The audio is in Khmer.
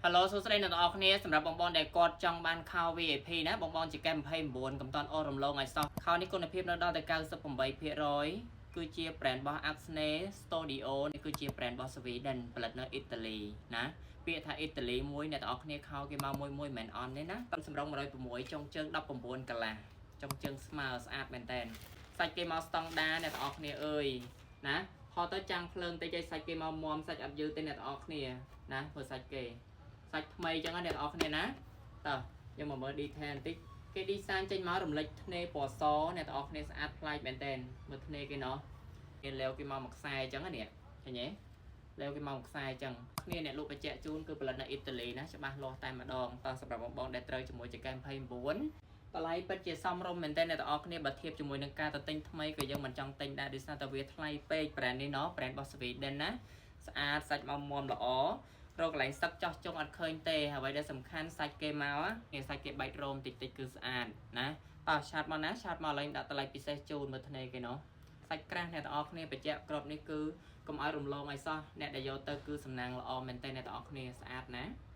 Hello សួស្តីអ្នកទាំងអស់គ្នាសម្រាប់បងបងដែលគាត់ចង់បានខោ VIP ណាបងបងជាកែ29កំតន់អូសរំលងឲ្យសោះខោនេះគុណភាពនៅដល់ទៅ98%គឺជា brand របស់ Acne Studio នេះគឺជា brand របស់ Sweden ផលិតនៅអ៊ីតាលីណាពាក្យថាអ៊ីតាលីមួយអ្នកទាំងអស់គ្នាខោគេមកមួយមួយមិនមែនអន់ទេណាតាមសម្រង106ចុងជើង19កន្លះចុងជើងស្មើស្អាតមែនតែនសាច់គេមកស្តង់ដាអ្នកទាំងអស់គ្នាអើយណាហត់ទៅចាំងភ្លើងតិចឲ្យសាច់គេមកមមសាច់អត់យឺតទេអ្នកទាំងអស់គ្នាណាមើលសាច់គេ សាច់ថ្មីអញ្ចឹងណាអ្នកនរគ្នាណាតោះយើងមកមើល detail បន្តិចគេ design ចេញមករំលេចធ្នេពណ៌សអ្នកទាំងអស់គ្នាស្អាតប្លែកមែនតើមើលធ្នេគេណោះគេលាវគេមកមួយខ្សែអញ្ចឹងណានេះឃើញទេលាវគេមកមួយខ្សែអញ្ចឹងគ្នាអ្នកលក់បញ្ជាក់ជូនគឺផលិតនៅអ៊ីតាលីណាច្បាស់លាស់តែម្ដងតោះសម្រាប់បងបងដែលត្រូវជាមួយចង្កេះ29តម្លៃពិតជាសមរម្យមែនតើអ្នកទាំងអស់គ្នាបើធៀបជាមួយនឹងការទៅទិញថ្មីក៏យើងមិនចង់ទិញដែរដោយសារតែវាថ្លៃពេក brand នេះណោះ brand របស់ Sweden ណាស្អាតសាច់មកមាំល្អ រកកន្លែងសឹកចោះចុងអត់ឃើញទេអ្វីដែលសំខាន់សាច់គេមកគេសាច់គេបែករោមតិចតិចគឺស្អាតណាតោះ chat មកណា chat មកឡើងដាក់តម្លៃពិសេសជូនមើលធ្នេគេណោះសាច់ក្រាស់អ្នកទាំងអស់គ្នាបញ្ជាក់ក្របនេះគឺកុំឲ្យរំលងឲ្យសោះអ្នកដែលយកទៅគឺសំណាងល្អមែនទែនអ្នកទាំងអស់គ្នាស្អាតណា។